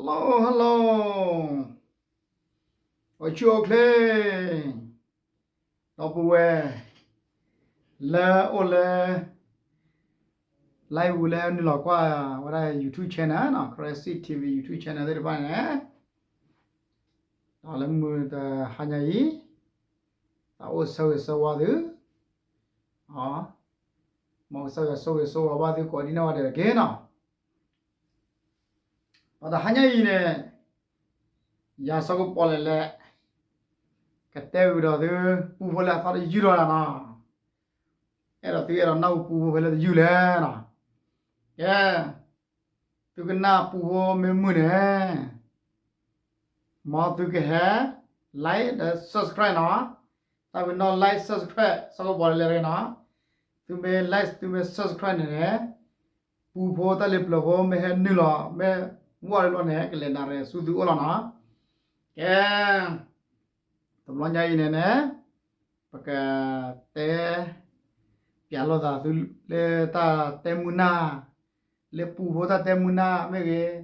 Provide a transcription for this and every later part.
Hello hello, အိၣ်ဆူၣ်အိၣ်ချ့ ဒီပုၢ်ဝဲၢ် လၢအိၣ်လၢ live ပူၤလၢနုာ်လီၤကွၢ်ဝဲဒၣ် YouTube channel နီၤ, Karen Six TV YouTube channel သ့ၣ်တဖၣ်န့ၣ်, ဒီးလၢမုၢ်တဟါညါအံၤ သးအိၣ်ဆၢဂ့ၤဆၢဝါသု, မ်ကစၢ်ယွၤဆိၣ်ဂ့ၤဆိၣ်ဝါဘၣ်သုကိးဒံနီၢ်ဂၤဒဲးတက့ၢ်နီၤ. ဒီးတဟါညါအံၤန့ၣ် ယၤစီၤကပီၤလဲၣ်လဲၣ် ကတဲဂုာ်ဒီးသု ပူဖိလၢအသီတယုၢ်ထီၣ်တၢ်နီၤ, အဲၣ်ဒိးသုအဲၣ်ဒိးနၢ်ဟူပူဖိဖဲလဲၣ်တယုၢ်လဲၣ်နီၤ. ကဲ သုကနၢ်ပူဖိမ့ၢ်မုာ်န့ၣ် မ်သုကဟဲ like ဒီး subscribe နီၤ, တၢ်ပနီၣ် like subscribe စီၤကပီၤလဲၣ်လဲၣ်နီၤ, သုမ့ၢ် like သုမ့ၢ် subscribe န့ၣ်န့ၣ် ပူဖိတၢ်လ့ပျၢၤဖိမ့ၢ်ဟဲနုာ်လီၤ မ့ၢ်ဝဲလီၤန့ၣ် ကလဲၤနၤရဲၣ်ဆူသုအိၣ်လီၤနီၤ. ကဲ တဘျီညါအံၤန့ၣ်န့ၣ် ပကတဲ ပျးလိာ်သးသုလၢတၢ်တဲမုာ်နၢ်, လၢပူဖိတၢ်တဲမုာ်နၢ်မ့ၢ်ဂ့ၤ,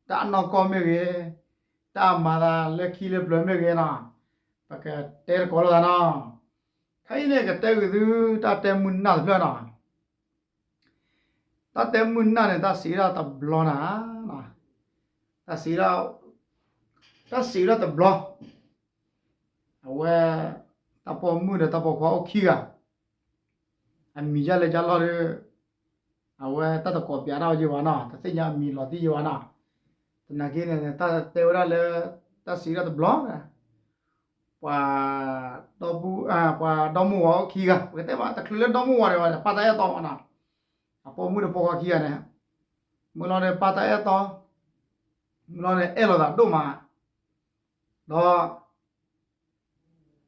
တၢ်အနီၢ်ကီၢ်မ့ၢ်ဂ့ၤ, တၢ်မၤသးလၢခံလၢပျၢၤမ့ၢ်ဂ့ၤနီၤ, ပကတဲတကိးလိာ်သးနီၤ. ခဲအံၤန့ၣ် ကတဲဂုာ်သုတၢ်တဲမုာ်နၢ်တဖျၢၣ်နီၤ. တၢ်တဲမုာ်နၢ်န့ၣ် တၢ်စံးဒၣ်တဘျီနၤ, တၢ်စံး, တၢ်စံးဒၣ်တဘျီ, အဝဲ တၢ်ပိာ်မုၣ်ဒီးတၢ်ပိာ်ခွါအိၣ်ခံဂၤ, အမံၤယါလဲၤယါလီၢ်ဒီး အဝဲတၢ်တကိးပျးတၢ်အီၤယံၤဘၣ်နီၤ, တသ့ၣ်ညါအမံၤလီၤတံၢ်ယံၤဘၣ်နီၤ. သနာ်က့န့ၣ် တၢ်တဲဝဲဒၣ်လၢ တၢ်စံးဒၣ်တဘျီ ပှၤ ဒီပုၢ်, ပှၤဒီမါဝၤအိၣ်ခံဂၤ, ပကတဲဘၣ်တချုးလၢဒီမါဝၤဒံးဘၣ် ပၢ်တၢ်အဲၣ်တီနီၤ, အပိာ်မုၣ်ဒီးပိာ်ခွါခံဂၤန့ၣ်, မုၢ်လီၤန့ၣ် ပၢ်တၢ်အဲၣ်တီ, မုၢ်လီၤန့ၣ် အဲၣ်လိာ်သးဒိၣ်မး,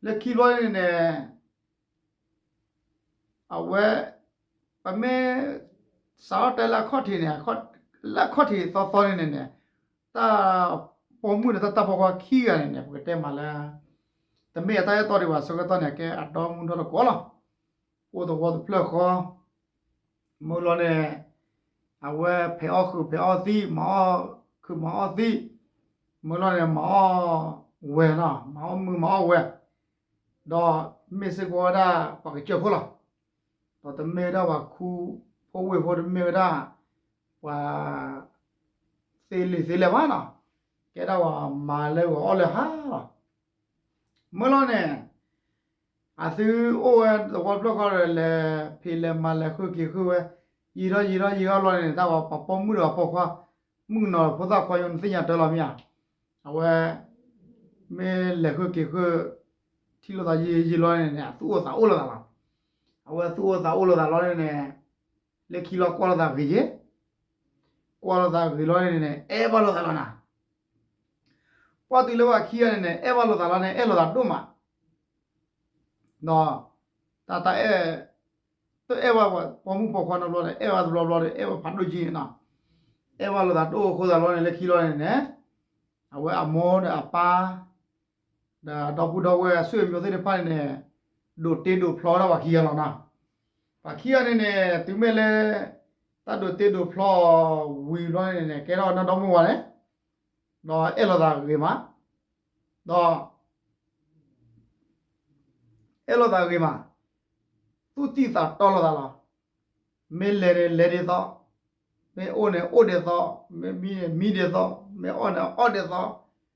ဒီး လၢခံဘျီန့ၣ်န့ၣ် အဝဲ ပမ့ၢ် စးထီၣ်တဲလၢအခီၣ်ထံးန့ၣ်, လၢအခီၣ်ထံးသီသီန့ၣ်န့ၣ်န့ၣ်, တၢ်ပိာ်မုၣ်ဒီးတၢ်ပိာ်ခွါခံဂၤန့ၣ်န့ၣ် ပကတဲမးလၢ တမ့ၢ်အတၢ်အဲၣ်တီဒံးဘၣ် ဆၢကတီၢ်န့ၣ် ကဲအဒီမုၢ်ဒီတကိးလီၤ. အိၣ်သဝီတဖျၢၣ်ဃီ, မုၢ်လီၤန့ၣ် အဝဲဖဲးအီၣ်ဃုာ်ဖဲးအီၣ်သံၣ်, မၤအီၣ်ခုးမၤအီၣ်သံၣ်, မုၢ်လီၤန့ၣ် မၤအီၣ်ဝဲနီၤ, မၤအီၣ်မုၢ်မၤအီၣ်ဝဲ, ဒီးမ့ၢ်စ့ၢ်ကီးဝဲဒၣ်ပှၤကစၢၢ်ခိၣ်လီၤ. ဒီးတမ့ၢ်ဝဲဒၣ်ပှၤခူဖိဝ့ၢ်ဖိ, တမ့ၢ်ဝဲဒၣ် ပှၤ သ့လံာ်သ့လဲၢ်ဘၣ်နီၤ, ကဲဒၣ်ပှၤမၤလၢဂီၤအီၣ်လၢဟါလီၤ. မုၢ်လီၤန့ၣ် အသုအိၣ်ဝဲသဝီတဖျၢၣ်ဃီဒီး လဲၤဖံးလဲၤမၤလဲၤဃုာ်က့ၤဃုာ်ဝဲ, ယံာ်ထီၣ်ယံာ်ထီၣ်ယံာ်ထီၣ်လီၤန့ၣ် တၢ်ဝဲပှၤပိာ်မုၣ်ဒီးပှၤပိာ်ခွါ, မုၣ်ကနီၤဖိသၣ်ခွါယိနသ့ၣ်ညါတၢ်လီၤမ့ၢ်ဧါ, အဝဲ မ့ၢ်လဲၤဃုာ်က့ၤဃုာ် ထံၣ်လိာ်သးယံာ်ယံာ်လီၤန့ၣ်န့ၣ် အသူၣ်အိၣ်သးအိၣ်လိာ်သးလီၤ. အဝဲသူၣ်အိၣ်သးအိၣ်လိာ်သးလီၤန့ၣ်န့ၣ် လၢခံလီၤကွၢ်လိာ်သးဂ့ၤယဲၢ်, ကွၢ်လိာ်သးဂ့ၤလီၤန့ၣ်န့ၣ် အဲၣ်ဘၣ်လိာ်သးလီၤနၤ. ပှၢ်တုၤလၢပှၤခံဂၤန့ၣ်န့ၣ် အဲၣ်ဘၣ်လိာ်သးလီၤန့ၣ် အဲၣ်လိာ်သးဒိၣ်မး, ဒီး တၢ်တၢ်အဲၣ် တအဲၣ်ဘၣ်ပိာ်မုၣ်ပိာ်ခွါနီတဘျီဒီး အဲၣ်ဘၣ်တဘျီဘျီဒီး အဲၣ်ဘၣ်ဖးဒိၣ်ကံနီၤ. အဲၣ်ဘၣ်လိာ်သးဒိၣ်အဃိသးလီၤန့ၣ် လၢခံလီၤန့ၣ်န့ၣ် အဝဲအမိၢ်ဒီးအပၢ် ဒီးဒီပုၢ်ဒီဝဲၢ်အဆွေမျိုးသ့ၣ်တဖၣ်န့ၣ်န့ၣ် ဒိးတ့ဒိးဖျီဝဲဒၣ်ပှၤခံဂၤလီၤနီၤ. ပှၤခံဂၤန့ၣ်န့ၣ် တုၤမ့ၢ်လၢ တၢ်ဒိးတ့ဒိးဖျီဝံၤဘျီန့ၣ်န့ၣ် ကဲထီၣ်နီၢ်ဒီမါဝၤန့ၣ် ဒီးအဲၣ်လိာ်သးဂ့ၤမး, ဒီး အဲၣ်လိာ်သးဂ့ၤမး, သူၣ်တံၢ်သးတီလိာ်သးလီၤ. မ့ၢ်လဲၤန့ၣ်လဲၤဒ်သိး, မ့ၢ်အိၣ်န့ၣ်အိၣ်ဒ်သိး, မ့ၢ်မံန့ၣ်မံဒ်သိး, မ့ၢ်အီၣ်န့ၣ်အီၣ်ဒ်သိး, ဒီး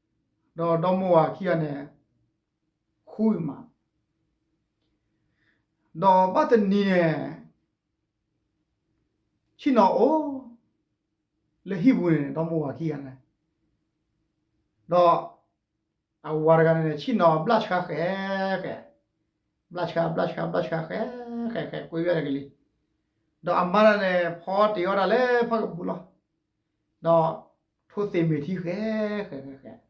ဒီမါဝၤခံဂၤန့ၣ် ဃူမး, ဒီးဘၣ်တနံၤန့ၣ် ဆ့ၣ်နီၤအိၣ် လၢဟံၣ်ပူၤန့ၣ် ဒီမါဝၤခံဂၤန့ၣ်, ဒီး အဝၤတဂၤန့ၣ်န့ၣ် ဆ့ၣ်နီၤဘျၣ်ဆှါဃဲၤ ဃဲၤ, ဘျၣ်ဆှါ ဘျၣ်ဆှါ ဘျၣ်ဆှါဃဲၤ ဃဲၤ ဃဲၤ ကွ့ဝဲတကလံၤ, ဒီးအမါတဂၤန့ၣ် ဖီတ့ၢ်အီၣ်တၢ်လၢဖၣ်ကပူၤလီၤ, ဒီး ထိၣ်သ့ၣ်မ့ၢ်ထံဃဲၤ ဃဲၤ ဃဲၤ ဃဲၤ,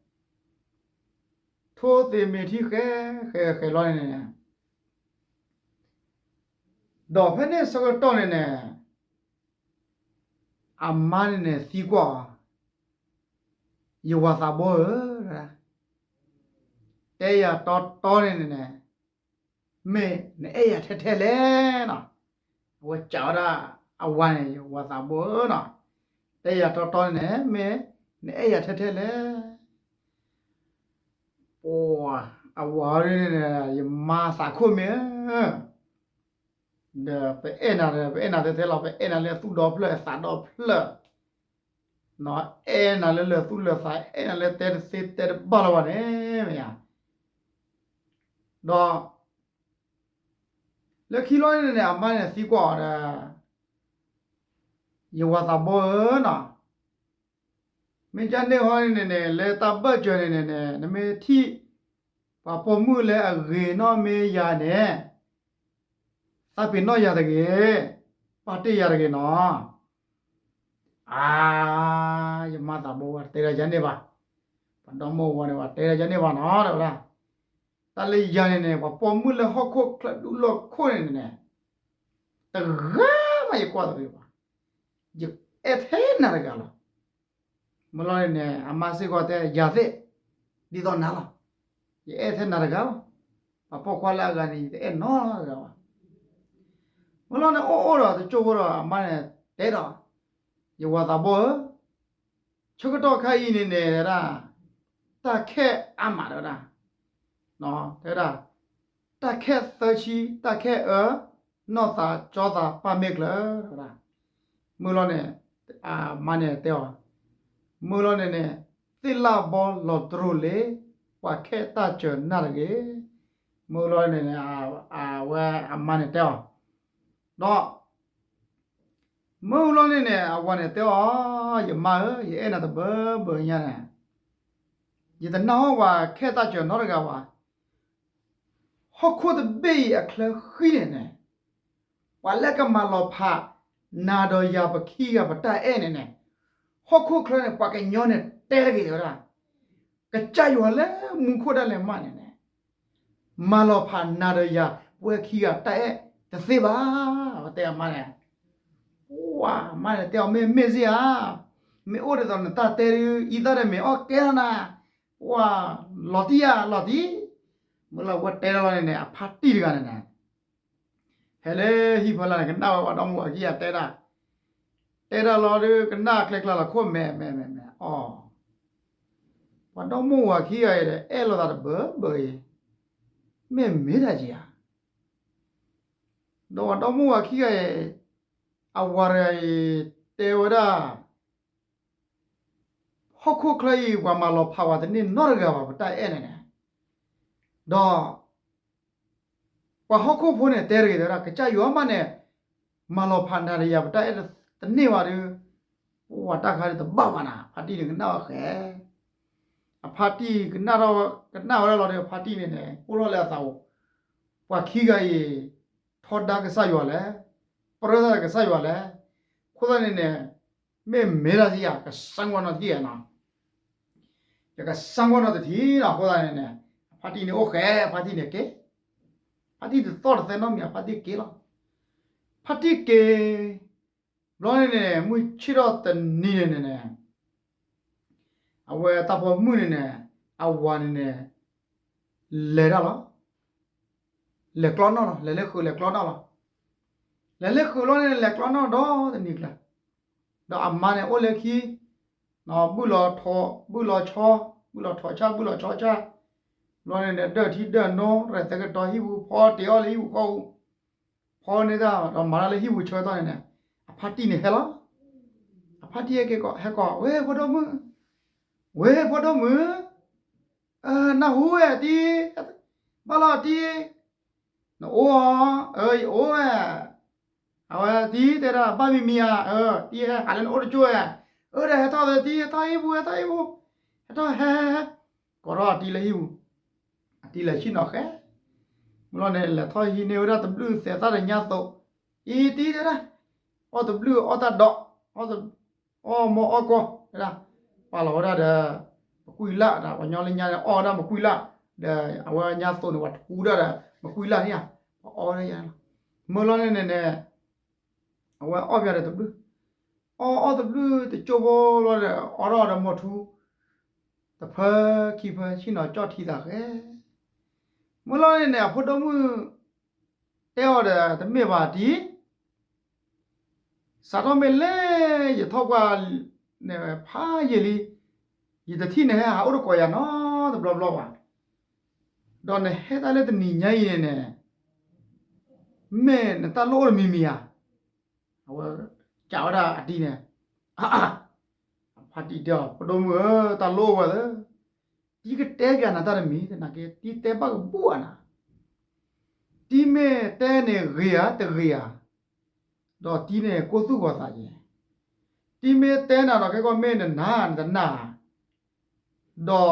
ထိၣ်သ့ၣ်မ့ၢ်ထံဃဲၤ ဃဲၤ ဃဲၤ ဃဲၤလီၤန့ၣ်န့ၣ် ဒီးဖဲန့ၣ်ဆၢကတီၢ်န့ၣ်န့ၣ် အမါန့ၣ်န့ၣ်သံကွၢ်အီၤ, ယဝၤသးဘိဧၢ, တဲယၤတီတီန့ၣ်န့ၣ်န့ၣ် မ့ၢ်နအဲၣ်ယၤထဲထဲလဲၣ်နီၤ, အဝဲစံးဝဲဒၣ်အဝၤန့ၣ် ယဝၤသးဘိဧၢနီၤ, တဲယၤတီတီန့ၣ်န့ၣ် မ့ၢ် နအဲၣ်ယၤထဲထဲလဲၣ်. ပှၤ အဝၤန့ၣ် ယမါသးခိၣ်မ့ၢ်ဧၢ, ဒီးပအဲၣ်နၤဒီး ပအဲၣ်နၤထဲထဲလီၤ, ပအဲၣ်နၤလၢသူၣ်ဒီဖျၢၣ်သးဒီဖျၢၣ်, အဲၣ်နၤလၢလၢာ်သူၣ်လၢာ်သး, အဲၣ်နၤလၢတဲတသ့တဲတဘၣ်လၢၤဘၣ်န့ၣ်, မ့ၢ်ဧါ. ဒီး လၢခံလီၤန့ၣ်န့ၣ် အမါန့ၣ်သံကွၢ်အီၤဒီး, ယဝၤသးဘီဧၢနီၤ, မ့ၢ်ကန့ၣ်ဟီန့ၣ်န့ၣ် လၢတၢ်ဘၢၣ်စၢၤန့ၣ်န့ၣ်န့ၣ် နမ့ၢ်ထံၣ် ပှၤပိာ်မုၣ်လၢအဂ့ၤနီၣ်မ့ၢ်ယၤန့ၣ် သးပ့ၤနီၣ်ယၤတဂ့ၤ, ပာ်တ့ၢ်ယၤတဂ့ၤနီၤ. အါ, ယမါသးဘီဝဲတဲဒၣ်ယၤန့ၣ်ဘၣ်, ပှၤဒီမိၢ်ဝၤန့ၣ် ဝဲတဲဒၣ်ယၤန့ၣ်ဘၣ်နီၤ တဲဝဲဒၣ်, တၢ်လၢယၤန့ၣ်န့ၣ် ပှၤပိာ်မုၣ်လၢဟီၣ်ခိၣ်ချၢဒူလီၢ်ခိၣ်န့ၣ်န့ၣ် တဂၤမးယကွၢ်တဂ့ၤဘၣ်, ယအဲၣ်ထဲနၤတဂၤလီၤ. မုၢ်လီၤန့ၣ်န့ၣ် အမါစ့ၢ်ကီးတဲယၤသ့ၣ်, ဒ်သိးနၤလီၤ, ယအဲၣ်ထဲနၤတဂၤလီၤ, ပှၤပိာ်ခွါလၢအဂၤန့ၣ် ယတအဲၣ်နီတဂၤဘၣ်. မုၢ်လီၤန့ၣ် အိၣ်အိၣ်ဒီးတကၠိဖိဒီး အမါန့ၣ်တဲဒီး, ယဝၤသးဘီဧၢ, ဆၢကတီၢ်ခါအံၤန့ၣ်န့ၣ်ဒၣ်, တၢ်ခဲအါမးတဲဝဲဒၣ်, တဲဝဲဒၣ်, တၢ်ခဲသၢဆံ တၢ်ခဲအၢ, နီၢ်သးကၠီသးပၢ်မ့ၢ်ကျၢၤ တဲဝဲဒၣ်. မုၢ်လီၤန့ၣ် အမါန့ၣ်တဲအီၤ, မုၢ်လီၤန့ၣ်န့ၣ် သ့ၣ်လၣ်ဘီလီၤတရိလ့ၤ, ပှၤခဲတၢ်စၢၤနၢ်တဂ့ၤ. မုၢ်လီၤန့ၣ်န့ၣ် အဝဲအမါန့ၣ်တဲအီၤ, ဒီး မုၢ်လီၤန့ၣ်န့ၣ် အဝၤန့ၣ်တဲအီၤ, ယမါဧၢ, ယအဲၣ်နၤတဘၢဘၢညါန့ၣ်, ယတနၢ်ဟူပှၤခဲတၢ်စၢၤနီတဂၤဘၣ်. ဟီၣ်ခိၣ်တဘ့ၣ်အံၤအချၢဃံန့ၣ်န့ၣ်, ပှၤလၢကမၤလီၤဖး နၤဒီးယၤပခံဂၤပတၢ်အဲၣ်န့ၣ်န့ၣ်, ဟီၣ်ခိၣ်ချၢန့ၣ် ပှၤကညီန့ၣ်တဲတဂ့ၤဝဲဒၣ်, ကစၢ်ယွၤလၢမူခိၣ်ဒၣ်လဲာ်မးန့ၣ်န့ၣ် မၤလီၤဖးနၤဒီးယၤ ပဝဲခံဂၤတၢ်အဲၣ်တသ့ဘၣ်, တဲအမါန့ၣ်. ပှၤမါန့ၣ်တဲအီၤ မ့ၢ်မ့ၢ်စ့ၢ်ဧါ, မ့ၢ်အိၣ်ဒ်သိးနတၢ်တဲဒုး အံသၣ်ဒီးမ့ၢ်အီၣ်ကဲထီၣ်နၤ, ပှၤလီၤတံၢ်ဧါ လီၤတံၢ်. မုၢ်လီၤဝဲတဲတၢ်လီၤန့ၣ်န့ၣ် အဖါတံၢ်တဂၤန့ၣ်န့ၣ် ဟဲလၢဟံၣ်ဖီလာ်န့ၣ် ကနၣ်ဝဲပှၤဒီမါဝၤခံဂၤတဲဒၣ်, တဲဒၣ်လီၤဒီး ကနၣ်ချဲကျါလီၤခိၣ်မဲာ်မဲာ်မဲာ်မဲာ်အီၤ, ပှၤဒီမါဝၤခံဂၤအံၤဒီး အဲၣ်လိာ်သးတဘၢဘၢအံၤ, မ့ၢ်မ့ၢ်တၢ်က့ဧါ. ဒီးပှၤဒီမါဝၤခံဂၤအံၤ အဝၤတဂၤအံၤ တဲဝဲဒၣ် ဟီၣ်ခိၣ်ချၢအံၤ ပှၤမၤလီၤဖးဝဲတန့ၢ်နီတဂၤဘၣ် ပတၢ်အဲၣ်န့ၣ်န့ၣ်, ဒီး ပှၤဟီၣ်ခိၣ်ဖိန့ၣ်တဲတဂ့ၤ တဲဝဲဒၣ် ကစၢ်ယွၤမးန့ၣ် မၤလီၤဖးနၤဒီးယၤ ပတၢ်အဲၣ်တန့ၢ်ဘၣ်ဒီး ပဝဲတၢ်ခါဒုးတဘၣ်ဘၣ်နၤ, ဖါတံၢ်န့ၣ်ကနၣ်ဝဲဃဲ, အဖါတံၢ်ကနၣ်ထီၣ် ကနၣ်ဝဲဒၣ်လီၤဒီး အဖါတံၢ်န့ၣ်န့ၣ် အိၣ်ထီၣ်လၢအသးအိၣ်, ပှၤခံဂၤအံၤ ထီဒါကစၢ်ယွၤလဲၣ်, ပြၢသးဒီးကစၢ်ယွၤလဲၣ်, အဃိသတးန့ၣ်န့ၣ် မ့ၢ်မ့ၢ်တၢ်စ့ၢ်ဧါ ကစၢ်ကွၢ်နီတထံၣ်ဧါနီၤ, ယကစၢ်ကွၢ်နီတထံၣ်နီၤ, အဃိသတးန့ၣ်န့ၣ် အဖါတံၢ်န့ၣ်အိၣ်ဃဲ, အဖါတံၢ်န့ၣ်က့ၤ, ဖါတံၢ်တသီၣ်တသဲနီတမံၤ အဖါတံၢ်က့ၤလီၤ, ဖါတံၢ်က့ၤ, ဘျီန့ၣ်န့ၣ် မုၢ်ဆ့ၣ်ထီၣ်တနံၤန့ၣ်န့ၣ်န့ၣ် အဝဲတၢ်ပိာ်မုၣ်န့ၣ်န့ၣ် အဝၤန့ၣ်န့ၣ် လဲၤတၢ်လီၤ, လဲၤကျီနီၣ်လီၤ, လဲၤလၢဃုာ်လဲၤကျီနီၣ်လီၤ, လဲၤလၢဃုာ်လီၤန့ၣ် လဲၤကျီနီၣ်ဒီတနံၤကျၢၤ, ဒီးအမါန့ၣ်အိၣ်လၢခံ, ဘုၣ်လီၤထိး ဘုၣ်လီၤဆီ, ဘုၣ်လီၤထိးဆၣ် ဘုၣ်လီၤဆီဆၣ်, ဘျီန့ၣ်န့ၣ် ဒၢၣ်ထံဒၢၣ်နိ ရဲၣ်သဲကတီၤဟံၣ်ပူၤ ဖီတ့ၢ်အီၣ်လၢဟံၣ်ပူၤဃီပူၤ, ဖီန့ၢ်တၢ်ဒီးမၤတၢ်လၢဟံၣ်ပူၤဆၢကတီၢ်န့ၣ်န့ၣ်, အဖါတံၢ်န့ၣ်ဟဲလီၤ, အဖါတံၢ်ဟဲက့ၤကီး ဟဲကီး ဝဲဖိဒိၣ်မုၣ်, ဝဲဖိဒိၣ်မုၣ်, နၢ်ဟူဝဲတံၢ်, ဘၣ်လီၤတံၢ်, နအိၣ်ဧါ, အၢ ယအိၣ်ဝဲ, အဝဲတံၢ်တဲဒၣ် ဘၣ်မံၤမံၤဧါ, အၢ တံၢ်ဟဲဟးလၢနအိၣ်တကၠိၢ်ဧါ, အၢ ဒီးဟဲထီၣ်သတံၢ် ဟဲထီၣ်ဟံၣ်ပူၤ ဟဲထီၣ်ဟံၣ်ပူၤ, ဟဲထီၣ်ဟဲဟဲဟဲ, ကိးထီၣ်အတံၢ်လၢဟံၣ်ပူၤ, အတံၢ်လဲၤဆ့ၣ်နီၤဃဲ, မုၢ်လီၤန့ၣ် လဲၤထီၣ်ဟံးန့ၢ်ဝဲဒၣ်တဘျုးသဲးသၣ်ဒီးညါသိး, အံၤတံၢ်တဲဒၣ်, အီၣ်တဘျုးအီၣ်တၢ်ဒီး, အီၣ်မီၢ်အီၣ်ကီၢ်တဲဒၣ်, ပာ်လီၤဝဲဒၣ်ဒီး မကွံာ်လၢ်ဒီး ပှၤညီလၢညါန့ၣ် အီၣ်ဝဲဒၣ်မကွံာ်လၢ်, ဒီးအဝဲညါသိးန့ၣ် ပှၤထူဒၣ်ဒီး မကွံာ်လၢ်န့ၣ်ဧါ, ပှၤအီၣ်ဝဲဒၣ်ယါလီၤ, မုၢ်လီၤန့ၣ်န့ၣ်န့ၣ် အဝဲအီၣ်ပၠးဒီးတဘျုး, အီၣ်အီၣ်တဘျုးတကၠိဖိလီၤဒီး အီၣ်ထီၣ်ဒီးမိၢ်ထူ, တဖၢခံဖၢဆ့ၣ်နီၤကၠီၣ်ထံသးဃဲ, မုၢ်လီၤန့ၣ်န့ၣ် အဖိဒိၣ်မုၣ် တဲအီၤဒီး တမ့ၢ်ဘၣ်တံၢ်, စးထီၣ်မ့ၢ်လၢယထီၣ်ပှၢ်န့ၣ် ဖးယံာ်လံ, ယတထံၣ်နဟဲဟးအိၣ်တကိးယၤနီတဘျီဘျီဘၣ်. ဒီးနဟဲတၢ်လၢတနံၤညါအံၤန့ၣ်န့ၣ် မ့ၢ်နတၢ်လိၣ်အိၣ်တမံၤမံၤဧါ. အဝဲစံးဝဲဒၣ်အဒ်န့ၣ်, အဖါတံၢ်တဲအီၤ, ဖိဒိၣ်မုၣ်ဧၢ, တၢ်လိၣ်အိၣ်ဝဲသၢ, တံၤကတဲပၠးနၤတၢ်တမံၤ, သနာ်က့ တံၤတဲဘၣ်ကဘူၣ်အါနၤ, တံၤမ့ၢ်တဲန့ၣ်ဂ့ၤဧါတဂ့ၤဧါ, ဒီးတံၤန့ၣ်ကိၢ်သူၣ်ဂီၤသးယဲ, တံၤမ့ၢ်တဲနၤဒီး ခဲကီၢ်မ့ၢ်နနာ်နတနာ်ဧါ,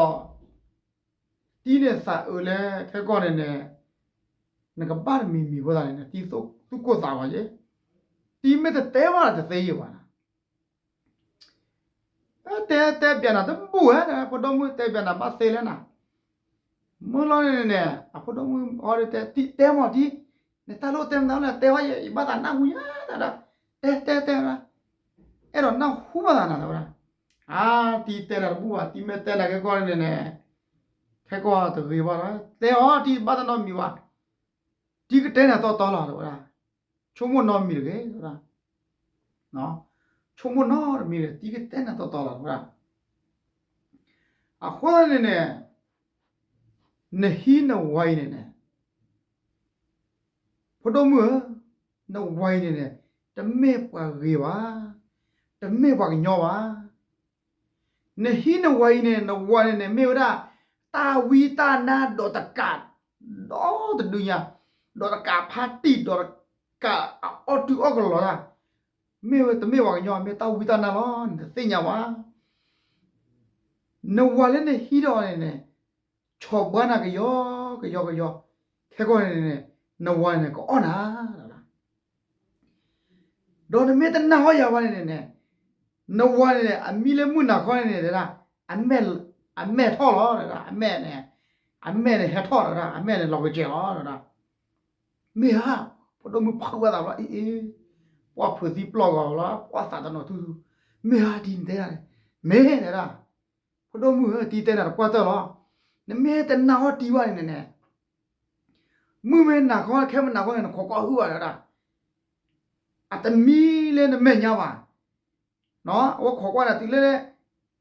ဒီး တံၤန့ၣ်သးအုးလၢခဲကီၢ်န့ၣ်န့ၣ် နကဘၣ်တမံၤမံၤအဃိသတးန့ၣ် တံၤသူၣ်ကိၢ်သးဂီၤယဲ, တံၤမ့ၢ်တတဲဘၣ်ဒီးတသ့ယဲဘၣ်နၤ, တဲတဲပၠးနၤတဘူၣ်ဧါ, ဖိဒိၣ်မုၣ်တဲပၠးနၤဘၣ်သ့လဲၣ်နၤ, မုၢ်လီၤန့ၣ်န့ၣ် အဖိဒိၣ်မုၣ်အီၤဒီးတဲ, တံၤတဲမီၤတံၤ, နတၢ်လိၣ်တဲမတၤလဲၣ် တဲဝဲယဲ ယဘၣ်သးနၢ်ဟူညါတၢ်ဒီး, တဲတဲတဲဝဲဒၣ်, အဲၣ်ဒိးနၢ်ဟူဘၣ်သးနၤတဲဝဲဒၣ်, အါ တံၤတဲနၤတဘူၣ်ဘၣ်, တံၤမ့ၢ်တဲနၤခဲကီၢ်န့ၣ်န့ၣ် ခဲကီၢ်တဂ့ၤဘၣ်လီၤ, တဲအီၤတံၤဘၣ်တနီတမံၤဘၣ်, တံၤကတဲနၤတီတီလီၤတဲဝဲဒၣ်, ဆိကမိၣ်နီတမံၤတဂ့ၤတဲဝဲဒၣ်, ဆိကမိၣ်နီတမံၤဒီး တံၤကတဲနၤတီတီလီၤတဲဝဲဒၣ်, အဃိသတးန့ၣ်န့ၣ် နဟံးနဝၤအံၤန့ၣ်န့ၣ် ဖိဒိၣ်မုၣ်ဧၢ, နဝၤအံၤန့ၣ်န့ၣ် တမ့ၢ်ပှၤဂ့ၤဘၣ်, တမ့ၢ်ပှၤကညီဘၣ်, နဟံးနဝၤအံၤန့ၣ် နဝၤန့ၣ်န့ၣ် မ့ၢ်ဝဲဒၣ် တၢ်ဝံတၢ်နါဒီးတကး ဒီတဒုညါ, ဒီးတကးဖါတံၢ် ဒီးတကးအအီၣ်တုၤအီၣ်ကလီၤတၢ်, မ့ၢ်ဝဲတမ့ၢ်ပှၤကညီ မ့ၢ်တၢ်ဝံတၢ်နါလီၤ နတသ့ၣ်ညါဘၣ်. နဝၤလၢနဟံးဒီးန့ၣ်န့ၣ် ဆီၣ်ဘှါနၤကယီကယီကယီ, ခဲကီၢ်န့ၣ်န့ၣ် နဝၤန့ၣ်န့ၣ် ကအီၣ်နၤ ဒီးနမ့ၢ်တနာ်အီၤယၤဘၣ်န့ၣ်န့ၣ်, နဝၤန့ၣ်န့ၣ် အမံလၢမုၢ်နၤခီန့ၣ်န့ၣ် အမဲာ်ထီၣ်လီၤ, အမဲာ်န့ၣ်, အမဲာ်န့ၣ်ဟဲထီၣ်လီၤ, အမဲာ်န့ၣ်လီၤကစဲၤလီၤ, မ့ၢ်ဧါ, ဖိဒိၣ်မုၣ်ဖုးဝဲသးဘျီ အ့ၣ်အ့ၣ်, ပှၤဖုးသံပျီၢ်ဂီၤလီၤ ပှၤသးတနီၤထူထူ, မ့ၢ်ဧါ တံၤတဲဒၣ်န့ၣ်, မ့ၢ်တဲဒၣ်, ဖိဒိၣ်မုၣ်ဧၢ တံၤတဲနၤတပှၢ်တၢၢ်လီၤ, နမ့ၢ်တနာ်အီၤတံၤဘၣ်န့ၣ်န့ၣ် မုၢ်မ့ၢ်နၤခီ ခဲမနၤခီန့ၣ် နခိးကွၢ်ဟုၣ်ဘၣ်တဲဒၣ်, အတမံလၢနမဲာ်ညါဘၣ်, အဝဲခိးကွၢ်နၤတုၤလၢ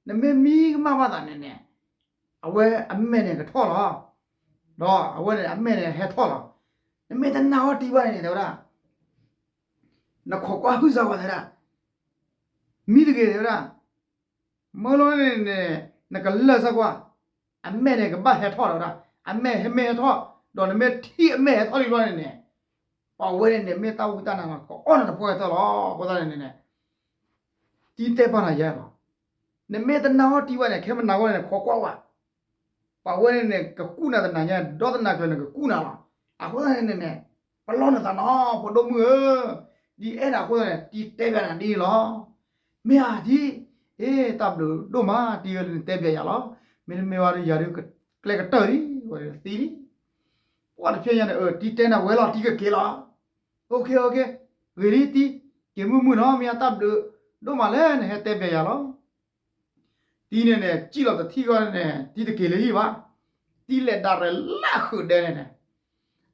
နမ့ၢ်မံကမၣ်ဘၣ်သးန့ၣ်န့ၣ်, အဝဲအမဲာ်န့ၣ်ကထီၣ်လီၤ, ဒီးအဝဲန့ၣ်အမဲာ်န့ၣ်ဟဲထီၣ်လီၤ, နမ့ၢ်တနာ်အီၤတံၤဘၣ်န့ၣ်န့ၣ် တဲဝဲဒၣ်, နခိးကွၢ်ဟုၣ်စၢ်ကွၢ်တဲဒၣ်, မံတဂ့ၤတဲဝဲဒၣ် မ့ၢ်လီၤန့ၣ်န့ၣ် နကလၢာ်စၢ်ကွၢ်, အမဲာ်န့ၣ်ကဘၣ်ဟဲထီၣ်လီၤဝဲဒၣ်, အမဲာ်ဟဲမ့ၢ်ဟဲထီၣ်, ဒီးနမ့ၢ်ထံၣ်အမဲာ်ဟဲထီၣ်လံဘျီန့ၣ်န့ၣ်, ပှၤဝဲန့ၣ်န့ၣ် မ့ၢ်တၢ်ဝံတၢ်နါလီၤ ကအီၣ်နၤတပှၢ်ကတၢၢ်လီၤ, အဃိသတးန့ၣ်န့ၣ်, တံၤတဲပာ်နၤယဲလီၤ, နမ့ၢ်တနာ်အီၤတံၤဘၣ်န့ၣ် ခဲမနၤဂီၢ်န့ၣ် ခိးကွၢ်ဝဲ ပှၤဝဲန့ၣ်န့ၣ် ကကူၣ်နၤတနၤညါ ဒီတနၤကျၢၤန့ၣ် ကကူၣ်နၤလီၤ, အဃိသတးန့ၣ်န့ၣ်, ပလီၢ်နသးနီၤ ဖိဒိၣ်မုၣ်ဧၢ, ဒ်အဲၣ်နၤအဃိသတးန့ၣ် တံၤတဲပာ်နၤဒ်န့ၣ်လီၤ, မ့ၢ်ဧါတံၤ, အ့ တၢ်ဘျုးဒိၣ်မး တံၤဧၢ နတဲပာ်ယၤလီၤ, မ့တမ့ၢ်ဘၣ်ဒီးယၤဒုး ကျဲကတၢၢ်လံ, ဝဲဒၣ်သံလံ, ပှၤတဖျဲညါန့ၣ် အၢ တံၤတဲနၤဝဲလီၤ တံၤကက့ၤလီၤ, အိၣ်ခ့အိၣ်ခ့, ဂ့ၤလံတံၤ, က့ၤမုာ်မုာ်နီၤ မ့ၢ်အတၢ်ဘျုးဒိၣ်မးလၢနဟဲတဲပာ်ယၤလီၤ တံၤန့ၣ်န့ၣ် စံၣ်လီၤတထံၣ်ဃီန့ၣ်န့ၣ် တံၤတက့ၤလၢဟံၣ်ဘၣ်, တံၤလဲၤဒၣ်ရဲၣ်လၢအဃုာ်ဒဲန့ၣ်န့ၣ်,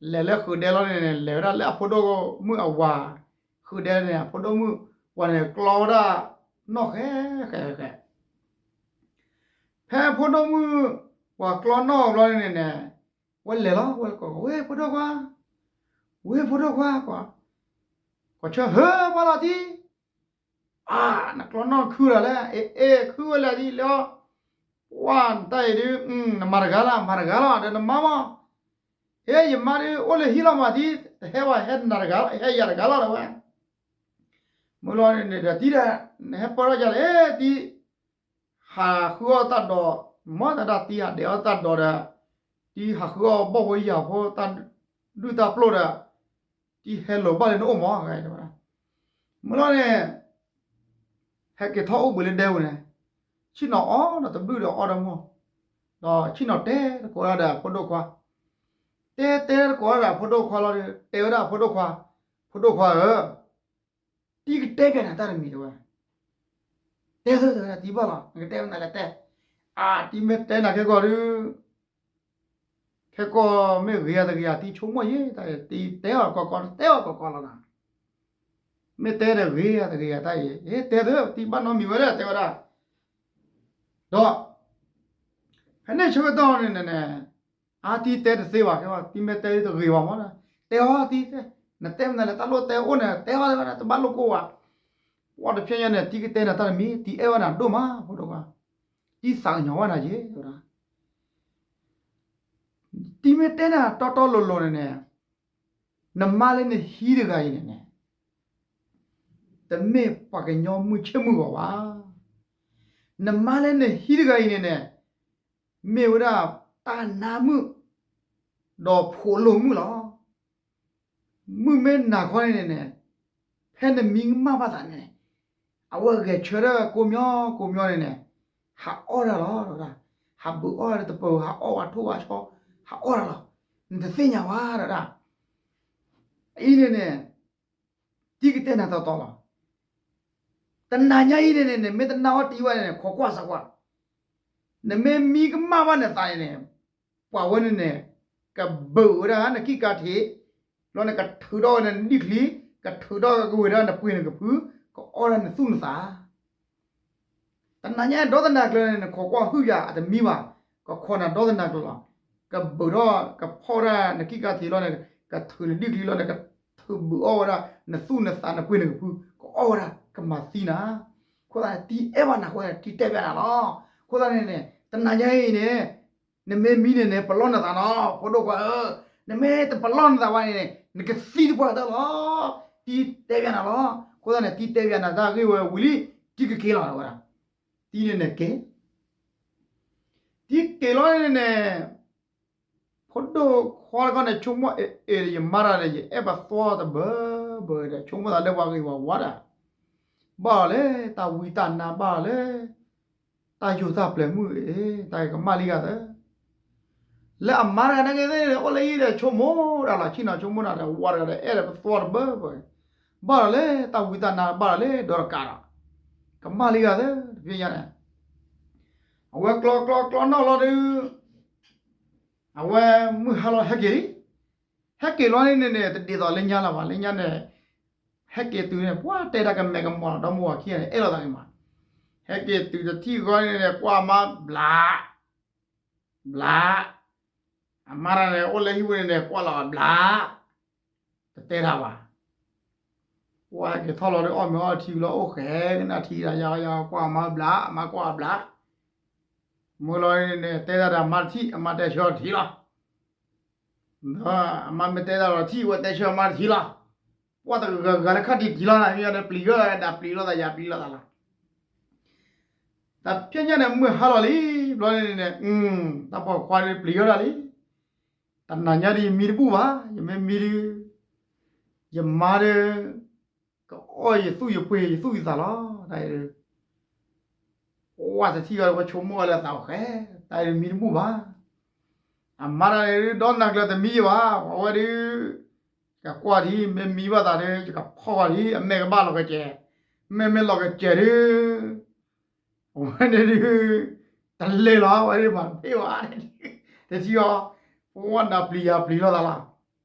လဲၤလၢဃုာ်ဒဲလီၤန့ၣ်န့ၣ် လဲၤဝဲဒၣ်လၢအဖိဒိၣ်မုၣ်အဝၤ, ဃုာ်ဒဲန့ၣ် အဖိဒိၣ်မုၣ်ဝၤန့ၣ် ကျီဝဲဒၣ်နီၣ်ဃဲဃဲဃဲ, ဖဲဖိဒိၣ်မုၣ်ဝၤကျီနီၣ်ဘျီန့ၣ်န့ၣ်, ဝဲလဲၤလီၤ ဝဲကိး ဝ့ၢ်ဖိဒိၣ်ခွါ, ဝ့ၢ်ဖိဒိၣ်ခွါ, ကိးဆၢ ဟၢ ဘၣ်လီၤတံၤ အါ နကျီနီၣ်ခုလီၤလဲၣ်, အ့ အ့ ခုဝဲလဲၣ်ဒ်လဲၣ်, ပှၤနတၢ်အံၤဒုး နမၤတဂၤလီၤ မၤတဂၤလီၤ ဒီးနမါမး, ဟ့ ယမါဒုးအိၣ်လၢဟံၣ်လီၤမးတံၤ, တဟဲဘၣ် ဟဲနၤတဂၤလီၤ ဟဲယၤတဂၤလီၤဒီးဝဲ, မုၢ်လီၤန့ၣ်ဒီးတံၤဒီး နဟဲပၢၢ်ထီၣ်ယၤလဲၣ်တံၤ ဟးဃုအီၣ်တၢ်ဒိး, မ့ၢ်တဒၣ်တံၤဟးဒဲးအီၣ်တၢ်ဒိးဒီး, တံၤဟးဃုအီၣ်ဘီၣ်ဖိယာ်ဖိ တၢ်ဒုၣ်တၢ်ပျိၢ်ဒီး, တံၤဟဲလိာ်ဘၣ်လၢနအိၣ်မး, မုၢ်လီၤန့ၣ်, ဟဲက့ၤထီၣ်အိၣ်ဘှံးလၢဒဲပူၤန့ၣ်, ဆ့ၣ်နီၤအီၣ်ဒီးတဘျုၣ်ဒီးအီၣ်ဒီးမိၢ်, ဒီးဆ့ၣ်နီၤတဲတကိးဒၣ်ဒီးအဖိဒိၣ်ခွါ, တဲတဲတကိးဒၣ်ဒီးအဖိဒိၣ်ခွါလီၤဒီး တဲဝဲဒၣ်အဖိဒိၣ်ခွါ, ဖိဒိၣ်ခွါဧၢ တံၤကတဲပျးနၤတၢ်တမံၤတဲဝဲ, တဲသၢတဲဝဲဒၣ်တံၤဘၣ်လီၤ နကတဲဝဲနၤလဲၤတဲ, အါ တံၤမ့ၢ်တဲနၤခဲကီၢ်ဒုး, ခဲကီၢ်မ့ၢ်ဂ့ၤယၤတဂ့ၤယၤ တံၤဆိကမိၣ်ယဲ တံၤတဲအီၤတကီၢ်ကီၢ် တတဲအီၤတကီၢ်ကီၢ်လီၤနၤ, မ့ၢ်တဲဒီးဂ့ၤယၤတဂ့ၤယၤတၢ်အံၤ တဲသၢ တံၤဘၣ်နီတမံၤဝဲဒၣ်တဲဝဲဒၣ်, ဒီး ဖဲန့ၣ်ဆၢကတီၢ်န့ၣ်န့ၣ် အါတံၤတဲတသ့ဘၣ်, တဲတံၤမ့ၢ်တဲတဂ့ၤဘၣ်မး, တဲအီၤတံၤ, နတဲမနုၤလဲၣ်, တၢ်လိၣ်တဲအိၣ်န့ၣ် တဲအီၤတဘၣ်လိၣ်ကိၢ်ဘၣ်. ပှၤတဖျဲညါန့ၣ် တံၤကတဲနၤတၢ်တမံၤ, တံၤအဲၣ်ဝဲနၤဒိၣ်မး ဖိဒိၣ်ခွါ, တံၤသးကညီၤဝဲနၤက့ၤဝဲဒၣ်. တံၤမ့ၢ်တဲနၤတီတီလိၤလိၤန့ၣ်န့ၣ် နမါလၢနဟံးတဂၤအံၤန့ၣ်န့ၣ် တမ့ၢ်ပှၤကညီမုၢ်ဆ့ၣ်မုၢ်ဂီၤဘၣ်. နမါလၢနဟံးတဂၤအံၤန့ၣ်န့ၣ် မ့ၢ်ဝဲဒၣ်တၢ်နါမုၣ် ဒီးဖိးလိာ်မုၣ်လီၤ. မုၢ်မ့ၢ်နၤခီန့ၣ်န့ၣ်န့ၣ် ဖဲနမံကမၣ်ဘၣ်သးန့ၣ်န့ၣ် အဝဲဂဲၤဆၢထၢၣ်ကိးမံၤကိးမံၤန့ၣ်န့ၣ် ဟးအီၣ်တၢ်လီၤ, ဟးဘုးအီၣ်တပၢၤ, ဟးအီၣ်ဝဲထိၣ်ဝဲဆီ, ဟးအီၣ်တၢ်လီၤ. နတသ့ၣ်ညါဘၣ်ဒၣ်. အံၤန့ၣ်န့ၣ် တံၤကတဲနၤတီတီလီၤ. တနၤညါအံၤန့ၣ်န့ၣ် နမ့ၢ်တနာ်အီၤတံၤဘၣ်န့ၣ်န့ၣ် ခိးကွၢ်စၢၤကွၢ်, နမ့ၢ်မံကမၣ်ဘၣ်နသးန့ၣ်န့ၣ် ပှၤဝဲန့ၣ်န့ၣ် ကဘုးဝဲဒၣ်နကံၢ်ကါထံး, လီၤန့ၣ်ကထုးထီၣ်ဝဲဒၣ်နဒံၣ်ချံ, ကထုးထီၣ်ကဝ့ၤဒၣ်နပှ့ၤနကဖု, ကအီၣ်ဒၣ်နသူၣ်နသး တနၤညါဒီသနၤကျၢၤန့ၣ် နခိးကွၢ်ဟုၣ်ယၤအတမံဘၣ်, ကခိးနၤဒီသနၤကျၢၤလီၤ. ကဘုးထီၣ်ကဖီၣ်ဒၣ်နကံၢ်ကါထံးလီၤန့ၣ်, ကထုးနဒံၣ်ချံလီၤန့ၣ်, ကထုးဘုးအီၣ်ဝဲဒၣ်နသူၣ်နသးနပှ့ၤနကဖု, ကအီၣ်ဝဲဒၣ်ကမၤသံနၤ. အဃိသတးန့ၣ် တံၤအဲၣ်ဘၣ်နၤအဃိန့ၣ် တံၤတဲဘၣ်နၤလီၤ. အဃိသတးန့ၣ်န့ၣ် တနၤညါအံၤန့ၣ် နမ့ၢ်မံန့ၣ်န့ၣ် ပလီၢ်နသးနီၤ ဖိဒိၣ်ခွါဧၢ, နမ့ၢ်တပလီၢ်နသးဘၣ်န့ၣ်န့ၣ် နကသံတပှၢ်တၢၢ်လီၤ. တံၤတဲဘၣ်နၤလီၤ. အဃိသတးန့ၣ် တံၤတဲဘၣ်နၤတၢ်ဂ့ၢ်ဝဲဝံၤလံ, တံၤကက့ၤလီၤဝဲဒၣ်. တံၤန့ၣ်န့ၣ်က့ၤ တံၤက့ၤလီၤန့ၣ်န့ၣ် ဖိဒိၣ်ခွါတခီန့ၣ် ဆိကမိၣ်အဲၣ် ယမါတၢ်ဒီး ယအဲၣ်ပသွီတဘၢဘၢဒီး ဆိကမိၣ်သးလၢပှၤဂ့ၤပှၤဝါဒၣ်, ဘၣ်အီၤလၢတၢ်ဝံတၢ်နါ ဘၣ်အီၤလၢ တၢ်ယိာ်တၢ်ပျဲၤမုၣ်အံၤ တၢ်ကမၣ်လံဂၤသၢ လၢအမါတဂၤန့ၣ်က့ၤသ့ၣ်န့ၣ် အိၣ်လၢယံၤဒီး ဆိကမိၣ်ဒၣ်လီၤ ဆ့ၣ်နီၤဆိကမိၣ်ဒၣ်ဒီး ဝၤတဂၤဒီး အဲၣ်ဒီးပသွီတဘၢဘၢ, ဘၣ်ဒီးလၢတၢ်ဝံတၢ်နါ ဘၣ်ဒီးလၢဒီးတကးဒီး ကမၣ်လံဂၤသၢ တဖဲညါန့ၣ် အဝဲကျီကျီကျီနီၣ်လီၤဒုး အဝဲမုၢ်ဟါလီၤဟဲက့ၤလံ, ဟဲက့ၤလီၤန့ၣ်န့ၣ် တဒ်သိးလၢညါလၢၤဘၣ် လၢညါန့ၣ် ဟဲက့ၤတုၤန့ၣ် ပှၤတဲတၢ်ကမဲာ်ကမီၤလီၤ ဒီမါဝၤခံဂၤန့ၣ် အဲၣ်လိာ်သးန့ၣ်မး, ဟဲက့ၤတုၤတထံၣ်ဃီန့ၣ်န့ၣ် ကွၢ်မါဘျး ဘျး, အမါတဂၤန့ၣ် အိၣ်လၢဟံၣ်ဝဲန့ၣ်န့ၣ် ကွၢ်လီၤဘျး, တတဲတၢ်ဘၣ်, ကွၢ်ဟဲက့ၤထီၣ်လီၤဒီး အီၣ်မ့ၤအီထံလီၤ အိၣ်ဃဲကနၣ်ထံဒီး ယၤယၤကွၢ်အမါဘျး အမါကွၢ်အဘျး, မုၢ်လီၤန့ၣ်န့ၣ် တဲတၢ်ဒီးအမါတထံၣ် အမါတဲဆၢအီၤတထံၣ်လီၤ ဒီးအမါမ့ၢ်တဲတၢ်ဒီးထံၣ် အဝဲတဲဆၢအမါတထံၣ်လီၤ, ကွၢ်တဂၤဂၤလၢခါတံၢ်တံၢ်လီၤ မ့ၢ်ယၤဒီးပျံၤဂၢၢ်ဒီးပျံၤလိာ်သး ယၤပျံၤလိာ်သးလီၤ, တၢ်ဖဲညါန့ၣ် မုၢ်ဟါလီၤလံ, ဘျီန့ၣ်န့ၣ် တၢ်ပိာ်ခွါဒုးပျံၤဂၢၢ်ဒၣ်လံ, တနၤညါဒုးယမံတဘူၣ်ဘၣ် ယမ့ၢ်မံဒုး ယမါဒီး ကအီၣ်ယသူၣ်ယပှ့ၤ ယသူၣ်ယသးလီၤ, တၢ်အံၤဒုး ဝဲတထံၣ်ဃီဒီး ပှၤဆိကမိၣ်ဝဲလၢသးအိၣ်ဃဲ, တၢ်အံၤဒုးမံတဘူၣ်ဘၣ်, အမါတဂၤဒုး ဒီနၤကျၢၤတမံယဘၣ်, ပှၤဝဲဒုး ယကကွၢ်ဒံး မ့ၢ်မံဘၣ်သးဒီး ယကဖီၣ်ဃီဒံး အမဲာ်ကဘၣ်လီၤကစဲး, မ့မ့ၢ်လီၤကစဲးဒုး အဝဲန့ၣ်ဒုး တလဲၤလီၤ အဝဲဒုးမၤတဖ့ၣ်ဘၣ်, တထံၣ်ဃီ, ပဝဲနၤပျံၤယၤပျံၤလိာ်သးလီၤ,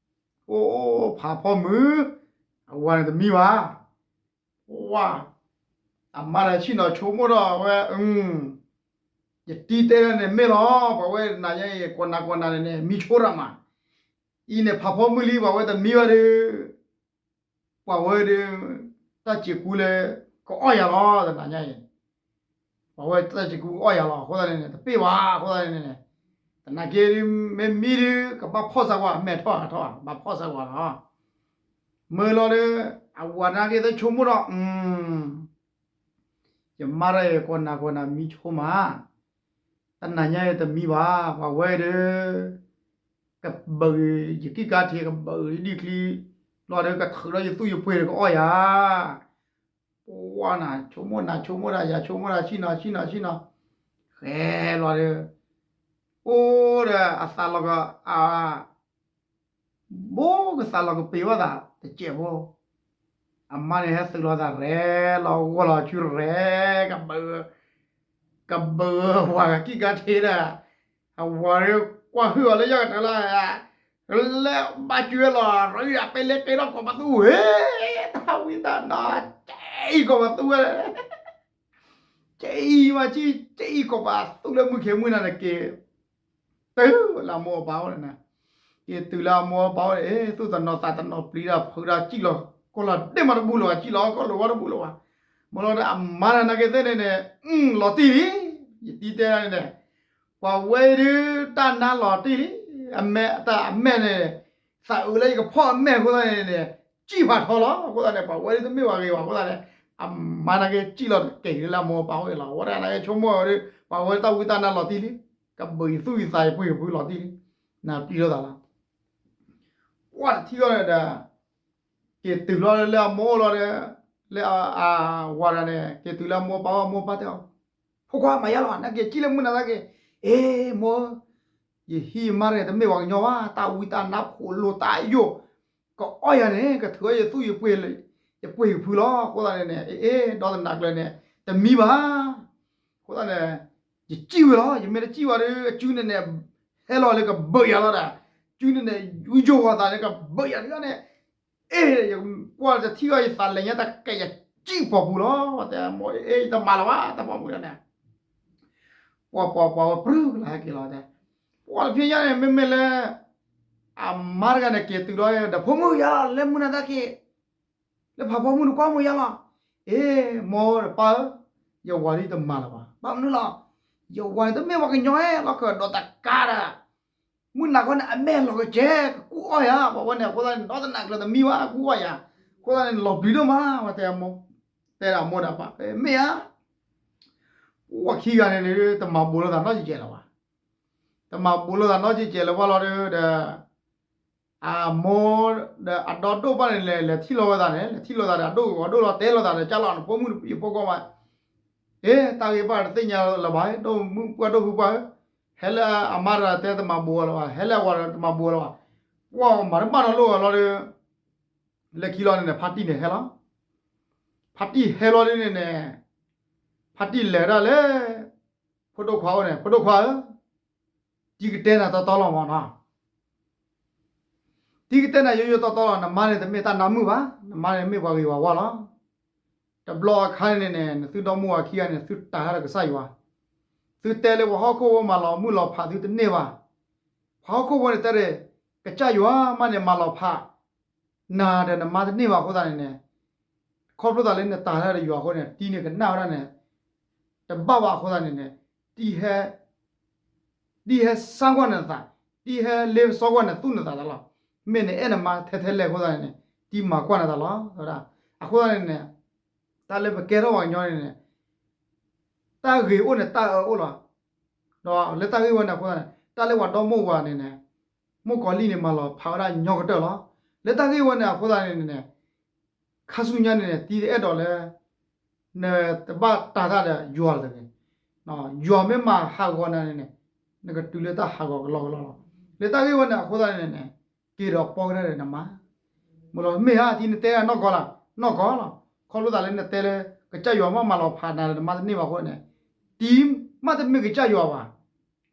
အိၣ်ဖးဖီမုၢ်, အဝဲန့ၣ်တမံဘၣ် ဝါ, အမါန့ၣ်ဆ့ၣ်နီၤဆိကမိၣ်ဒီးအဝဲ, ယတံၤတဲန့ၣ်မ့ၢ်လီၤ, ပှၤဝဲနၤညါအံၤ ကွၢ်နၤကွၢ်နၤန့ၣ်န့ၣ် မံဆိတၢ်မး, အံၤန့ၣ်ဖးဖီမုၢ်လံ ပှၤဝဲတမံဘၣ်ဒီး, ပှၤဝဲဒီး, တၢ်စံးကူလၢ, ကအီၣ်ယၤလီၤ တနၤညါအံၤ ပှၤဝဲတၢ်စံးကူကအီၣ်ယၤလီၤ အဃိသတးန့ၣ်န့ၣ် တပ့ၢ်ဘၣ် အဃိသတးန့ၣ်န့ၣ်, တနာ်က့ဒုး မ့ၢ်မံဒုး ကဘၣ်ဖီၣ်စၢၤကွၢ် မဲာ်ထီၣ်ဟးထီၣ် ဘၣ်ဖီၣ်စၢၤကွၢ်လီၤ, မ့ၢ်လီၤဒီး, အဝၤနာ်က့သ့ၣ်ဆိကမိၣ်ဒီး, ယမါတၢ်အံၤ ကွၢ်နၤကွၢ်နၤမံဆိမး, တနၤညါအံၤတမံဘၣ် ပှၤဝဲဒီး, ကဘုး, ယကံၢ်ကါထံးကဘုးဒံၣ်ချံ, လီၤဒီးကထုးဒီးယသူၣ်ယပှ့ၤဒီးကအီၣ်ယၤ ပှၤနၤဆိကမိၣ်နၤဆိကမိၣ်ဒၣ် ယၤဆိကမိၣ်ဒၣ် ဆ့ၣ်နီၤဆ့ၣ်နီၤဆ့ၣ်နီၤ, ဃဲလီၤဒီး, အိၣ်ဒီးအသးလီၤက, အ, ဘိကသးလီၤကပ့ၤဘၣ်သးတစဲးဖိ, အမါန့ၣ်ဟဲသုးလီၤသးရဲၣ်လီၤ ဂီၢ်လီၤဆူရဲၣ်, ကဘုး, ကဘုးဝၤကံၢ်ကါထံးဒီး, အဝၤဒီးကွၢ်ဟုၣ်အီၤလၢယီၢ်ကတၢၢ်လီၤ လၢဘၣ်ကွဲလီၤ ရံၣ်ဒၣ်ပဲလဲကဲထီၣ်ကိးပသူဝဲ, တၢ်ဝံတၢ်နါ, ကဲအံၤကိးပသူဝဲ, ကဲအံၤမးကံ, ကဲအံၤကိးပသူလၢမုၢ်ခ့မုၢ်နၤန့ၣ်က့ၤ, က့ၤတုၤလၢအမိၢ်အပၢ်အိၣ်န့ၣ်, က့ၤတုၤလၢအမိၢ်အပၢ်အိၣ်န့ၣ် သူၣ်တနီၤသးတနီၤပျံၤတၢ်ဖုးတၢ် စံၣ်လီၤကီၢ်လီၤဒ့ၣ်မးတဘူၣ်လၢၤဘၣ်, စံၣ်လီၤကီၢ်လီၤဝါတဘူၣ်လၢၤဘၣ်. မ့ၢ်လီၤဒီးအမါတနာ်က့သ့ၣ်န့ၣ်န့ၣ် လီၤတံၢ်လံ, ယတံၢ်တဲန့ၣ်န့ၣ် ပှၤဝဲအံၤဒုးတၢ်နါလီၤတံၢ်လံ, အမဲာ်တၢ်အမဲာ်န့ၣ် သးအုးလၢယကဖီၣ်အမဲာ်အဃိသတးန့ၣ်န့ၣ် စံၣ်ဖးထီလီၤ. အဃိသတးန့ၣ် ပှၤဝဲဒၣ်တမ့ၢ်ပှၤဂ့ၤဘၣ်အဃိသတးန့ၣ် အမါနာ်က့စံၣ်လီၤတက့ၤလၢအမိၢ်အပၢ်အိၣ်လီၤ. အဝဲဒၣ်နာ်က့ဆိကမိၣ်ဝဲဒီး ပှၤဝဲတၢ်ဝံတၢ်နါလီၤတံၢ်လံ, ကဘုးယသူၣ်ယသးယပှ့ၤကဖုလီၤတံၢ်လံ, နပျံၤလိာ်သးလီၤ. ပှၢ်တထံၣ်အီၤဒီး က့ၤတုၤလီၤလၢအမိၢ်အိၣ်လီၤဒီး လၢအဝၤတဂၤန့ၣ် က့ၤတုၤလၢအမိၢ်အပၢ်အိၣ် အမိၢ်အပၢ်တဲအီၤ, ဖိခွါမၤယါလီၤ နက့ၤစံၣ်လၢမုၢ်နၤတၢ်က့ၤ, အ့ မိၢ် ယဟံးယမါတဂၤတမ့ၢ်ပှၤကညီဘၣ်, တၢ်ဝံတၢ်နါဖိးလိာ်တၢ်ယိာ် ကအီၣ်ယၤန့ၣ် ကထုးအီၣ်ယသူၣ်ယပှ့ၤ ယပှ့ၤကဖုလီၤ. အဃိသတးန့ၣ်န့ၣ် အ့ ဒီးတနၤကျၢၤန့ၣ် တမံဘၣ်. အဃိသတးန့ၣ် ယစံၣ်ဝဲလီၤ, ယမ့ၢ်တစံၣ်ဝဲဒီး အစုန့ၣ်န့ၣ် ဟဲလီၤလၢကဘုးယၤလီၤဒီး စုန့ၣ်န့ၣ် ယိယိာ်ဃီၤသးန့ၣ် ကဘုးယၤန့ၣ်န့ၣ် အ့ ယကွၢ်တထံၣ်အီၤ ယသးလဲၤညါတၢ်ကဲယစံၣ်ပီၤပူၤလီၤ. တဲအမိၢ်အ့ ယတမၤလၢၤဘၣ် တၢ်ပိာ်မုၣ်ဒ်န့ၣ် ပှၤပှၤပှၤဝဲပြုၢ်ကလါဟဲက့ၤလီၤတဲ, ပှၢ်တဖျဲညါန့ၣ် မ့မ့ၢ်လၢ အမါတဂၤန့ၣ် က့ၤတုၤဒီး ဒီးဖိမုၣ်ယါလီၤ လၢမုၢ်နၤတၢ်က့ၤ, လၢဖးဖီမုၢ်တကွၢ်မိၢ်ယါလီၤ. အ့ မိၢ်ဒီးပၢ်ဧၢ, ယဝၤဒ်တမၤလၢၤဘၣ်. ဘၣ်မနုၤလီၤ, ယဝၤန့ၣ်တမ့ၢ်ပှၤကညီဧါ, လီၤခၢၣ်ဒီးတကါဒီး မုၢ်နၤခီန့ၣ် အမဲာ်လီၤကစဲး ကကူၣ်အီၣ်ယၤ, ပှၤဝဲန့ၣ် အဃိသတးန့ၣ် ဒီတနၤကျၢၤတမံဘၣ် ကူၣ်အီၣ်ယၤ, အဃိသတးန့ၣ် လီၤပျံၤဒိၣ်မး ဝဲတဲအမိၢ်, တဲဒၣ်အမိၢ်ဒီးပၢ် မ့ၢ်ဧါ, ပှၤခံဂၤန့ၣ် တမၤဘူးလိာ်သးနီတစဲးလၢၤဘၣ်, တမၤဘူးလိာ်သးနီတစဲးလၢၤဘၣ်လီၤဒီး အမိၢ်ဒီးအဒီဒိၣ်ဘၣ်န့ၣ် လဲၤလဲၤထံၣ်လိာ်ဝဲသးန့ၣ် လဲၤထံၣ်လိာ်သးဒီး အဒိၣ်ဂီၤဒိၣ်လီၤ တဲလိာ်သးဒီး ကၢ်လီၤနဖိမုၣ်ယဖိခွါမး, အ့ တၢ်ဂ့ၢ်ဘၣ်တသ့ၣ်ညါလၢၤဘၣ် ဒိၣ်မုၣ်ပှၢ်ဒိၣ်ဖုပှၢ်ဧၢ, ဟဲလၢအမါတဂၤတဲတမၤဘူးအီၤလၢၤဘၣ် ဟဲလၢအဝၤတဂၤတမၤဘူးအီၤလၢၤဘၣ်, ပှၤမၤတဘၣ်နီတလိၣ်အီၤလီၤဒီး လၢခံလီၤန့ၣ်န့ၣ် ဖါတံၢ်န့ၣ်ဟဲလီၤ, ဖါတံၢ်ဟဲလီၤဒ်န့ၣ်န့ၣ် ဖါတံၢ်လဲၤဒၣ်လၢ ဖိဒိၣ်ခွါအိၣ်န့ၣ် ဖိဒိၣ်ခွါဧၢ, တံၤကတဲနၤတီတီလီၤမးနီၤ, တံၤကတဲနၤယိယိတီတီလီၤ နမါန့ၣ်တမ့ၢ်တၢ်နါမုၣ်ဘၣ်, နမါန့ၣ်မ့ၢ်ပှၤဂ့ၤပှၤဝါလီၤ. တဘျီအခါန့ၣ်န့ၣ် နသုဒီမါဝၤခံဂၤန့ၣ် သုတၤတၢ်ဒီးကစၢ်ယွၤ, သုတဲလၢပှၤဟီၣ်ခိၣ်ဖိမၤလီၤမုၢ်လီၤဖးသုတန့ၢ်ဘၣ်, ပှၤဟီၣ်ခိၣ်ဖိန့ၣ်တဲဒီး ကစၢ်ယွၤမးန့ၣ် မၤလီၤဖး နၤဒီးနမါတန့ၢ်ဘၣ်အဃိသတးန့ၣ်န့ၣ်, ခီဖျိသးလၢနတၤတၢ်ဒီးယွၤအဃိန့ၣ် တံၤန့ၣ်ကနၣ်ဝဲဒၣ်န့ၣ် တဘၣ်ဘၣ်အဃိသတးန့ၣ်န့ၣ်, တံၤဟဲ တံၤဟဲစၢ်ကွၢ်နသး, တံၤဟဲလ့ပစီကွၢ်နသူၣ်နသးတၢ်လီၤ. မ့ၢ်နအဲၣ်နမါထဲထဲလဲၣ်အဃိသတးန့ၣ်န့ၣ် တံၤမၤကွၢ်နသးလီၤ. အဃိသတးန့ၣ်န့ၣ် တၢ်လၢပကဲထီၣ်ပှၤကညီန့ၣ်န့ၣ် တၢ်ဂ့ၤအိၣ်န့ၣ် တၢ်အၢအိၣ်လီၤ. ဒီးလၢတၢ်ဂ့ၢ်ဝဲန့ၣ်အဃိသတးန့ၣ် တၢ်လၢပှၤဒီမိၢ်ဝၤန့ၣ်န့ၣ် မိၢ်ကီၤလံၢ်န့ၣ် မၤလီၤဖးဝဲဒၣ်ညီကတၢၢ်လီၤ. လၢတၢ်ဂ့ၢ်ဝဲန့ၣ်အဃိသတးန့ၣ်န့ၣ် ခါဆူညါန့ၣ်န့ၣ် တံၤတအဲၣ်ဒိးလၢ နတဘၣ်တၤတၢ်ဒီးယွၤတဂ့ၤ. ယွၤမ့ၢ်မၤဟးဂီၤနၤန့ၣ်န့ၣ် နကတုၤလၢတၢ်ဟးဂီၤကလီကလီလီၤ. လၢတၢ်ဂ့ၢ်ဝဲန့ၣ်အဃိသတးန့ၣ်န့ၣ် က့ၤဒီးပီကတၢၢ်ဒီးနမါ မ့ၢ်လီၤ မ့ၢ်ဧါ တံၤနတဲနီၢ်ကီၢ်လီၤ နီၢ်ကီၢ်လီၤ. ခီဖျိသးလၢနတဲလၢ ကစၢ်ယွၤမ့ၢ်မၤလီၤဖးနၤဒီးနမါတန့ၢ်ဘၣ်အဃိန့ၣ် တံၤမးတမ့ၢ်ကစၢ်ယွၤဘၣ်.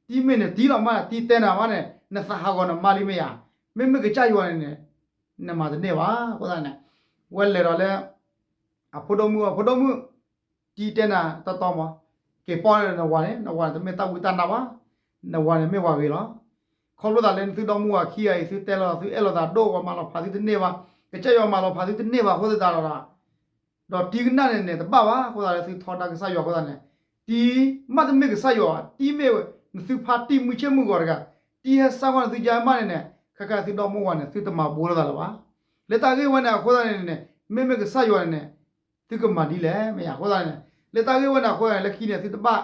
တံၤမ့ၢ်န့ၣ်တံၤလီၤမး တံၤတဲနၤမးန့ၣ် နသးဟးဂီၤနမါလံမ့ၢ်ဧါ. မ့မ့ၢ်ကစၢ်ယွၤန့ၣ်န့ၣ် နမၤတန့ၢ်ဘၣ်. အဃိသတးန့ၣ် ဝဲလဲၤဒီးလၢ အဖိဒိၣ်မုၣ် အဖိဒိၣ်မုၣ် တံၤတဲနၤတီတီမး က့ၤပီၢ်ဒီးနဝၤန့ၣ် နဝၤန့ၣ်တမ့ၢ်တၢ်ဝံတၢ်နါဘၣ်. နဝၤန့ၣ်မ့ၢ်ပှၤဂ့ၤလီၤ. ခီဖျိသးလၢနသုဒီမိၢ်ဝၤခံဂၤအံၤ သုတဲလီၤ သုအဲၣ်လိာ်သးဒိၣ် ပှၤမၤလီၤဖးသုတန့ၢ်ဘၣ်, ကစၢ်ယွၤမၤလီၤဖးသုတန့ၢ်ဘၣ်အဃိသတးဒီး ဒီးတံၤကနၣ်န့ၣ်န့ၣ် တဘၣ်ဘၣ်အဃိသတးလၢသုထီဒါကစၢ်ယွၤအဃိသတးန့ၣ် တံၤမးတမ့ၢ်ကစၢ်ယွၤဘၣ်, တံၤမ့ၢ်နသုဖါတံၢ်မုၢ်ဆ့ၣ်မုၢ်ဂီၤတဂၤ, တံၤဟဲစၢ်ကွၢ်နသုယါမးန့ၣ်န့ၣ် ခဲခါသုဒီမိၢ်ဝၤန့ၣ် သုတမၤဘူးလိာ်သးလၢၤဘၣ်. လၢတၢ်ဂ့ၢ်ဝဲန့ၣ်အဃိသတးန့ၣ်န့ၣ် မ့မ့ၢ်ကစၢ်ယွၤန့ၣ်န့ၣ် သုကမၤဒ်လဲၣ် မ့ၢ်ဧါ. အဃိသတးန့ၣ် လၢတၢ်ဂ့ၢ်ဝဲန့ၣ်အဃိသတးန့ၣ် လၢခံန့ၣ် သုတဘၣ်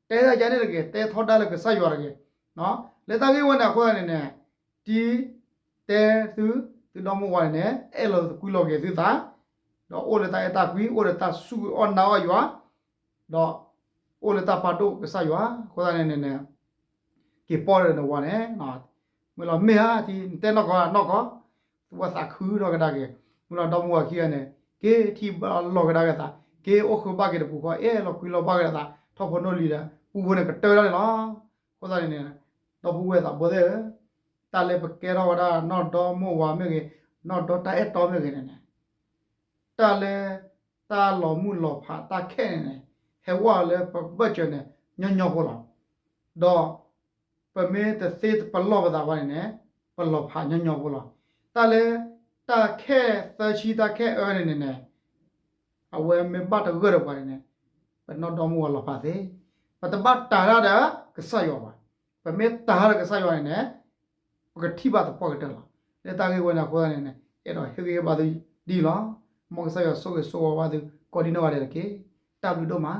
တဲတၢ်ယါန့ၣ်တဂ့ၤ, တဲထီဒါလၢကစၢ်ယွၤတဂ့ၤ. လၢတၢ်ဂ့ၢ်ဝဲန့ၣ်အဃိသတးန့ၣ်န့ၣ် တံၤတဲသု သုဒီမိၢ်ဝၤန့ၣ်န့ၣ် အဲၣ်လီၤကွံလီၤက့ၤသုသး, ဒီးအိၣ်လၢတၢ်အဲၣ်တၢ်ကွံ အိၣ်လၢတၢ်ဆူၣ်အီၣ်နါအီၣ်ယွၤ, ဒီးအိၣ်လၢတၢ်ပာ်ဒိၣ်ကစၢ်ယွၤ အဃိသတးန့ၣ်န့ၣ် က့ၤပီၢ်ဒီးနဝၤန့ၣ် မ့ၢ်လီၤမ့ၢ်ဧါ တံၤ နတဲနီၢ်ကီၢ်နီၢ်ကီၢ်, ဝဲသးခုထီၣ်ကဒါက့ၤ, မ့ၢ်လီၤဒီမိၢ်ဝၤခံဂၤန့ၣ် က့ၤထံၣ်ဘၣ်လီၤကဒါက့ၤသး, က့ၤအိၣ်ဃုာ်ဘၣ်က့ၤတပူၤဃီ အဲၣ်လီၤကွံလီၤဘၣ်က့ၤသး ထီၣ်ဖိနီၣ်လံၤဒီး ပူဖိန့ၣ်ကတၢၢ်ဒၣ်န့ၣ်လီၤ. အဃိသတးန့ၣ်န့ၣ် ဒီပုၢ်ဝဲၢ်သးဘိသ့ၣ်ဧၢ, တၢ်လၢပကဲထီၣ်ဝဲဒၣ်နီၢ်ဒီမိၢ်ဝၤမ့ၢ်ဂ့ၤ, နီၢ်ဒီတၢ်အဲၣ်တီမ့ၢ်ဂ့ၤန့ၣ်န့ၣ် တၢ်လၢ တၢ်လီၤမုၢ်လီၤဖးတၢ်ခဲန့ၣ်န့ၣ် ဟဲဝဲလၢပဘၢၣ်စၢၤန့ၣ် ညီညီဖိလီၤ. ဒီး ပမ့ၢ်တသ့ပလီၢ်ပသးဘၣ်န့ၣ်န့ၣ် ပလီၤဖးညီညီဖိလီၤ. တၢ်လၢ တၢ်ခဲသၢဆံ တၢ်ခဲအၢန့ၣ်န့ၣ်န့ၣ် အဝဲမ့ၢ်ဘၣ်တဂၢၢ်ဒီးပှၤန့ၣ်န့ၣ် ပနီၢ်ဒီမါဝၤလီၤဖးသ့. ပတဘၣ်တၤတၢ်ဒီးကစၢ်ယွၤဘၣ်. ပမ့ၢ်တၤတၢ်ဒီးကစၢ်ယွၤန့ၣ်န့ၣ် ပကထံၣ်ဘၣ်သပှၢ်ကတၢၢ်လီၤ. လၢတၢ်ဂ့ၢ်ဝဲန့ၣ်အဃိသတးန့ၣ်န့ၣ် အဲၣ်ဒိးဟ့ၣ်ဂံၢ်ဟ့ၣ်ဘါသုဒ်အံၤလီၤ. မ်ကစၢ်ယွၤဆိၣ်ဂ့ၤဆိၣ်ဝါဘၣ်သုကိးဒံနီၢ်ဂၤဒဲးတက့ၢ်. တၢ်ဘျုးဒိၣ်မး.